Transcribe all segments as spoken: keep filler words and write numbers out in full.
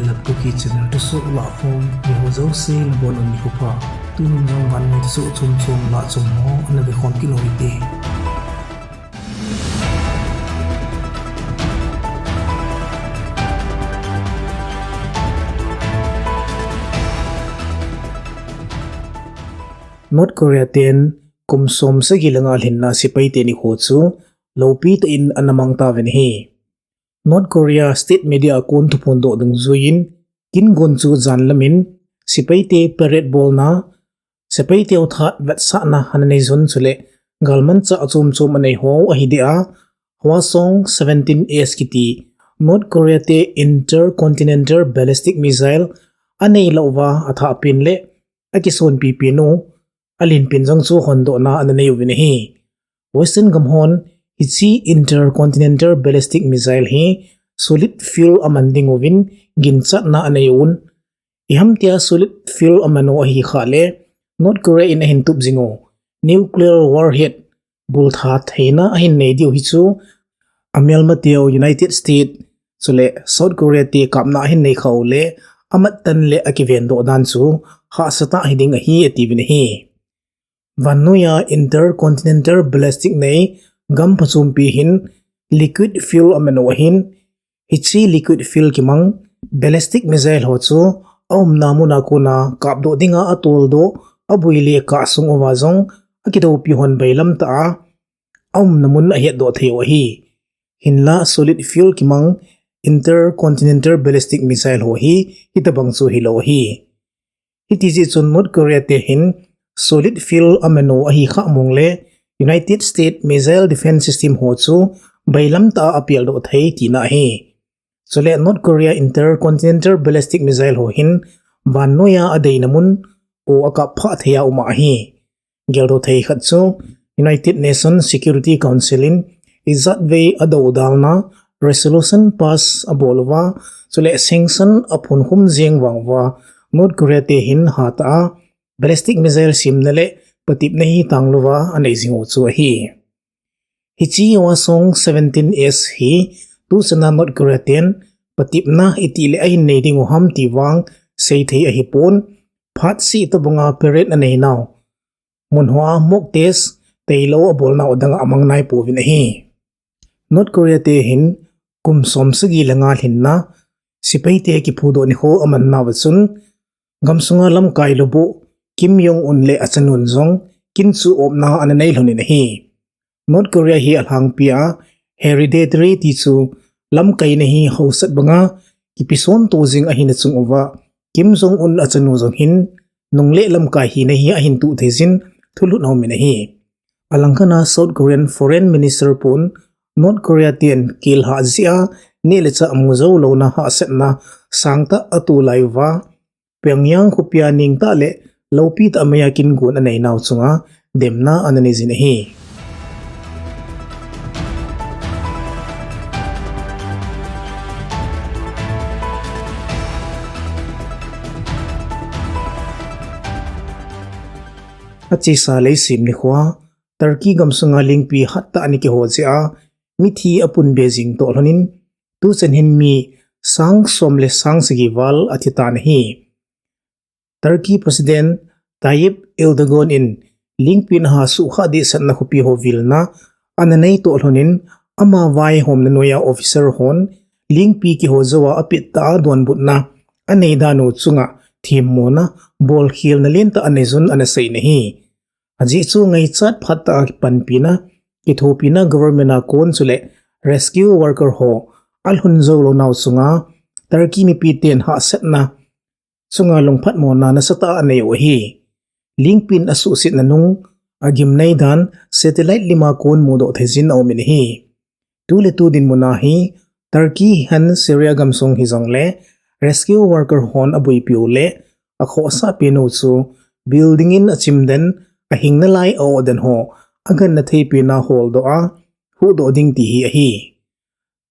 Kuki channel thusoh lahkhom, ni ho jouse nabonun nikho pha. Tunin jong vannoi thusoh chomchom lahchom ho ana vekhom kit u hite. North Korea ten kum som sagi le nga lhinna sepai te nikho chu lopi tah in ana mang tauvin ahi. North Korea state media a kon thuphon doh dungjuiyin, kin gon chu jan lamin sepai te parade bolna, sepai teu that vetsahna ana nei jun chule galmanchah chomchom anei ho ahi deh a, Hwasong seventeen S kiti North Korea te intercontinental ballistic missile anei louva athah pen le akisonpi pen u alen pen jong chu hondohna ana nei uvin ahi. Western gam hon hiche intercontinental ballistic missile hi solid fuel aman ding uvin ginchatna anei un. Iham tia solid fuel aman u ahi khah le North Korea in ahin tup jing u nuclear warhead bultha theina ahin nei diu hi chu amelma teu United States chule South Korea te kapna ahin nei khah u le amattan le akiven doh dan chu hahsatah hiding ahi atiuvin ahi. Vannoiya intercontinental ballistic nei gam phachompi hin liquid fuel aman u ahin, hiche liquid fuel kimang ballistic missile ho chu aumna muna kona kapdoh dinga atoldoh, aboi le kah sung uva jong akidoupi hon bailam tah a aumna mun ahetdoh thei u ahi. Hinla solid fuel kimang intercontinental ballistic missile ho hi hitobang chu hilou ahi. Hiti jeh chun North Korea te hin solid fuel aman u ahi khah mong le United States missile defense system ho chu bailam tah a apeldoh thei tina ahi. Chule North Korea intercontinental ballistic missile ho hin vannoiya adeina mun u akap phah thei a um ahi. Geldoh thei khat chu United Nations Security Council in ijatvei adoudalna resolution pass abol uva, chule sanction aphunkhum jeng vang uva, North Korea te hin hatah a ballistic missile semna le patepna hi tanglouva anei jing u chu ahi. Hiche Hwasong seventeen S hi tuchana North Korea ten patepna itile ahin nei ding u ham ti vang seithei ahipon, phatseh tobanga parade anei nau, mun hoa mock test tailou abolnau danga amang naipouvin ahi. North Korea te hin kum som sagi le nga lhinna sepai te kiphudoh nikho amannauva chun, gamsunga lamkai lubuh Kim Jong Un le achanun jong kinchuh opna ana nei lhonin ahi. North Korea hi alhangpia hereditary ti chu lamkaina hi haosat banga kipeson to jing ahina chung uva, Kim Jong Un achanu jong hin nung le lamkai hina hi ahin tuh thei jin thulhut aumin ahi. Alangkhat'a South Korean Foreign Minister pun North Korea ten kelhah jeh a neh le chah amu jou louna hahsatna sangtah ato lai uva, Pyongyang khopia nengtah le loupitah a meiya kingon anei nau chunga demna ana nei jin ahi. Achesa leiset nikhoa Turkey gamsunga lingpi hattah ana kiho jeh a mithi apunbe jing toh lhonin, tuchan hin mi sang som le sang sagi val athitan ahi. Turkey President Tayyip Erdogan in lingpin aha suhkhah dehsetna khopi ho vilna ana nei toh lhonin, ama vaihomna noiya officer hon lingpi kiho jouva apettah a donbutna anei dan u chunga themmona bolkhelna lentah anei jun ana seiyin ahi. Ajeh chu ngaichat phatah a kipanpina, kithopina government a kon chule rescue worker ho alhun jou lounau chunga Turkey mipiten hahsatna chunga lungphatmona nasatah a anei u ahi. Lingpin asuhsetna nung agimnei dan satellite lima kon mudoh thei jin aumin ahi. Tuletu dinmuna hi Turkey hen Syria gamsung hijongle rescue worker hon aboipiu le akhohsah penu chu building in achimden, ahingnalai a-oh den ho aganna theipena holdoh a huhdoh ding ti hi ahi.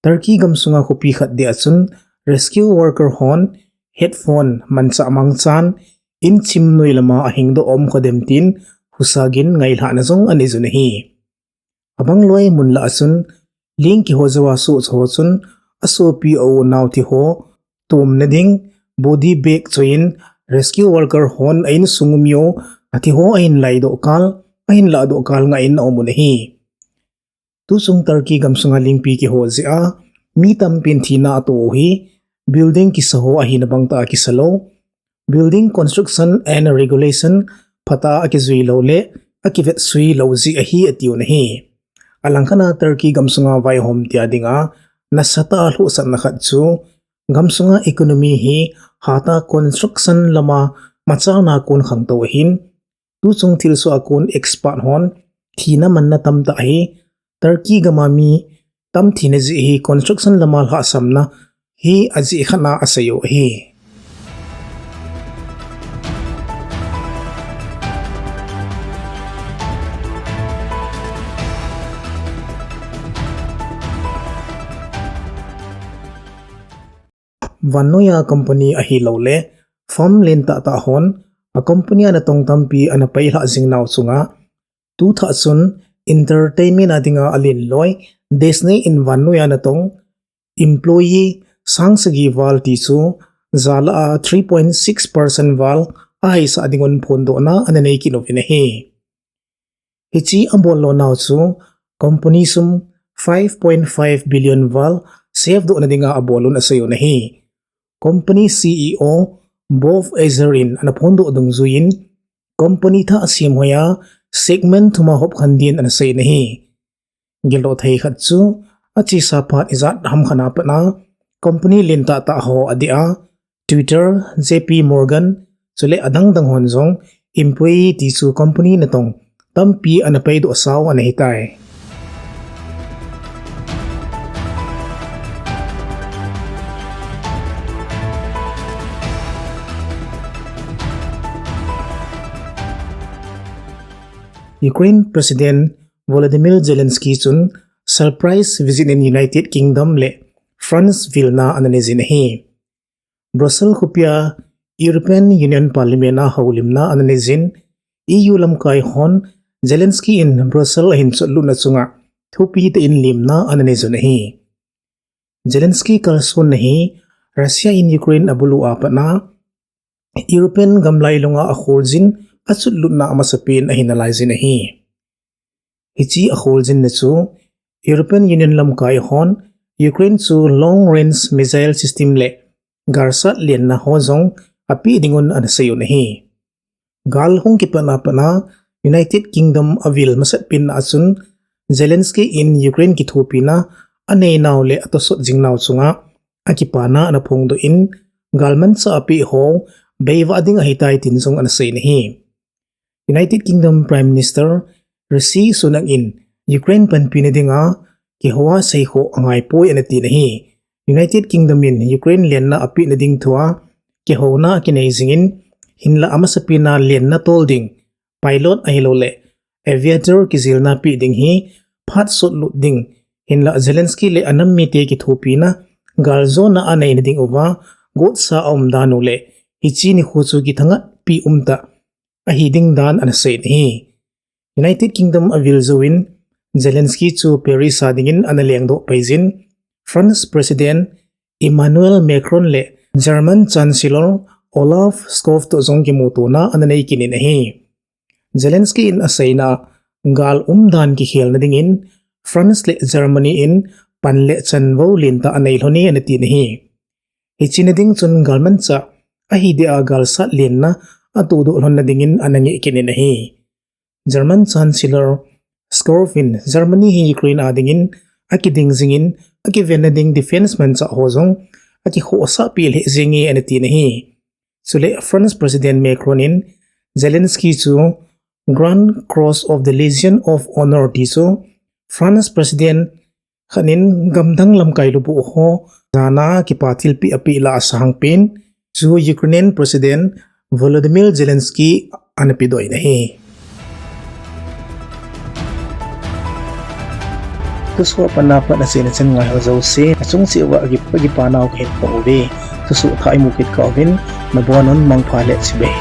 Turkey gamsunga khopi khat dia chun rescue worker hon headphone manchah mangchan inchim noi lama ahingdoh aum khodem tin husagin ngailhahna jong anei jun ahi. Abangloi munlah a chun ling kiho jouva sohcha ho chun asopi a-u naote ho tomna ding body bag choiyin rescue worker hon a insung u mi u athi ho ahin laidoh kal, ahin lahdoh kal ngah in aum u ahi. Tuchung Turkey gamsunga lingpi kiho jeh a mi tampin thina ato u hi building kisa ho ahina bang tah a kisa lou, building construction and regulation phatah a kijui lou le akivet sui lou jeh ahi atiu ahi. Alangkhat a Turkey gamsunga vaihom tia dinga nasatah a lhuhsatna khat chu gamsunga economy hi hatah a construction lama machalna kon khangtou ahin, tuchung thilsoh a kon expert hon thina manna tamtah hi Turkey gama mi tam thina jeh hi construction lama lhahsamna hi ajeh khat a asei u ahi. Vannoiya company ahilouleh firm lentah tah hon a company a natong tampi ana pailhah jing nau chunga tuthah chun entertainment a dinga alen loi Disney in vannoiya natong employee sang sagi val ti chu jalah a three point six percent val ahaisah dingun phondohna ana nei kit uvin ahi. Hiche abol lona u chu company sum five point five billion val save dohna dinga abol un asei un ahi. Company C E O Bob Iger in ana phondoh dungjuiyin company thah semhoiya segment thuma hopkhen din ana sei in ahi. Geldoh thei khat chu achesa phat ijat ham khat a pat a company lentah tah ho adeh a Twitter, J P Morgan, chule adang dang hon jong employee ti chu company natong tampi ana paidoh sau ana hitai. Ukraine President Volodymyr Zelensky chun surprise visit in United Kingdom le France vilna ana neijin ahi. Brussels khopia European Union Parliament a houlimna ana neijin, E U lamkai hon Zelensky in Brussels ahin chotlutna chunga thupi tah in limna ana neijun ahi. Zelensky kalsonna hi Russia in Ukraine abulu a pat a European gam lailunga akholjin achotlutna amasapen ahi nalaijin ahi. Hiche akholjinna chu European Union lamkai hon Ukraine chu long range missile system le galsat lenna ho jong apeh dingun ana sei un ahi. Gal hung kipatna pat a United Kingdom avil masatpen a chun Zelensky in Ukraine kithopina aneinau le atosot jingnau chunga akipana ana phongdoh in galmanchah apeh ho beivah ding ahitai tin jong ana sei in ahi. United Kingdom Prime Minister Rishi Sunak in Ukraine panpina dinga kihou a seikhoh angaipoi ana tin ahi. United Kingdom in Ukraine lenna apehna ding thua kihouna akinei jingin, hinlah amasapen a lenna tol ding pilot ahilouleh aviator kijilna peh ding hi phat sotlut ding, hinlah Zelensky le anam mite kithopina galjona aneina ding uva gotsa aum dan u le hiche nikho chu kithangatpi umtah ahi ding dan ana sei in ahi. United Kingdom avil jouvin Zelensky chu Paris a dingin ana lengdoh paijin, France President Emmanuel Macron le German Chancellor Olaf Scholz toh jong kimutona ana nei kit in ahi. Zelensky in aseina, gal umdan kikhelna dingin France le Germany in pan le chanvou lentah anei lhon e ana tin ahi. Hichena ding chun galmanchah ahi dia galsat lenna atohdoh lhonna dingin ana ngeh kit in ahi. German Chancellor Scholz in Germany hi Ukraine a dingin akiding jingin, akivenna ding defence manchah ho jong akikhohsahpi lheh jenge ana tin ahi. Chule France President Macron in Zelensky chu Grand Cross of the Legion of Honor ti chu France President khat in gamdang lamkai lubuh ho jana kipa thilpeh apeh lah a asangpen chu Ukrainian President Volodymyr Zelensky ana pedoh in ahi. Thusoh apat na pat achaina chan ngaiho jouse achung cheh uva kipa nau kahin phong uve. Thusoh thah imu kit kah uvin, nabonun mangpha le chibai.